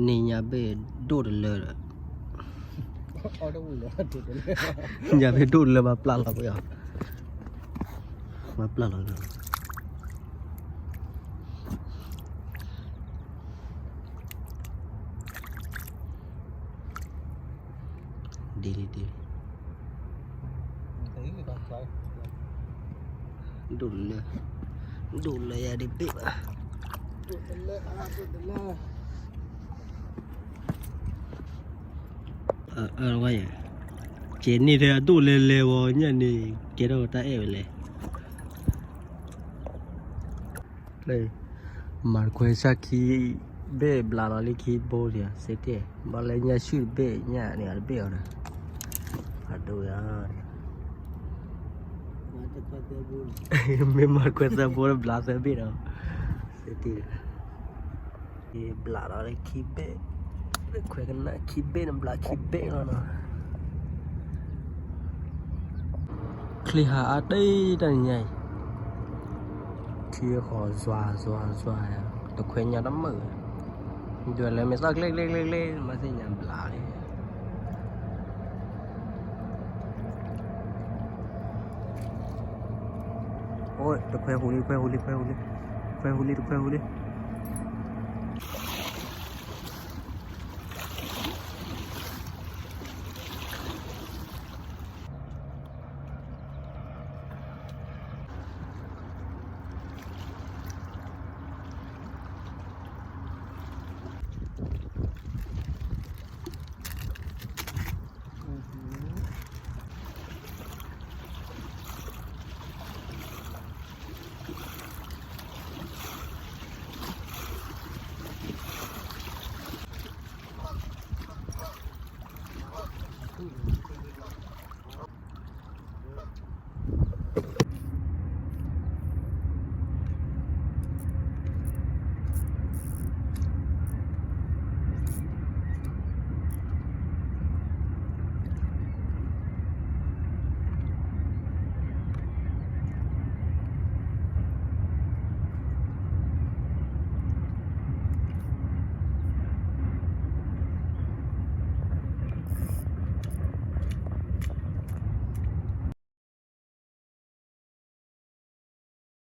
န့ၣ်ညါဘ့ၣ်ဒိၣ်တလၢဒီး, ညါဘ့ၣ်ဒိၣ်တလၢဘၣ်ပျၢ်လီၤပှဲၤအီၤ, ဘၣ်ပျၢ်လီၤ, ဒ်လံဒ်လံ ဒိၣ်လၢ, ဒိၣ်လၢယၤဒ်ဘ့ၣ်ဘၣ်, ဒိၣ်တလၢ, ဒိၣ်တလၢ, အဝဲယဲ, ကဲန့ၣ်ထဲအဒိၣ်လဲၤလဲၤဝဲညၣ်န့ၣ် ကဲထီၣ်တၢ်အဲၣ်ဝဲလဲၣ်. မၤတခွဲဆၣ်ခံဘ့ၣ်ဘျးလီၤလၢခံဘိဒံးစ့တ့ၢ်, ဘၣ်လၢညၣ်ဆူၣ်တဘ့ၣ်ညၣ်န့ၣ်တဘ့ၣ်အီၤဒီး, အဒိၣ်ယၤ, မ့ၢ်မၤတခွဲသၢဘိဘျးသၢဘ့ၣ်ဒီး, စ့တ့ၢ် ဘျးလီၤလၢခံဘ့ၣ်, ခွဲကနၣ်ခံဘ့ၣ်န့ၣ်ဘျးခံဘ့ၣ်လီၤနီၤ. ချံဟးအါတ့ၢ်တၢ်ညါအံၤ, ထံဃီၤစွၤစွၤစွၤ, တခွဲညါတမုာ်, ဒွဲၣ်လၢမ့ၢ်သီၣ်ကျ့ကျ့ကျ့ကျ့ မၤသ့ၣ်ညါဘျးလံ. အိၣ် တခွဲဟူးလံ ခွဲဟူးလံ ခွဲဟူးလံ, ခွဲဟူးလံ တခွဲဟူးလံ.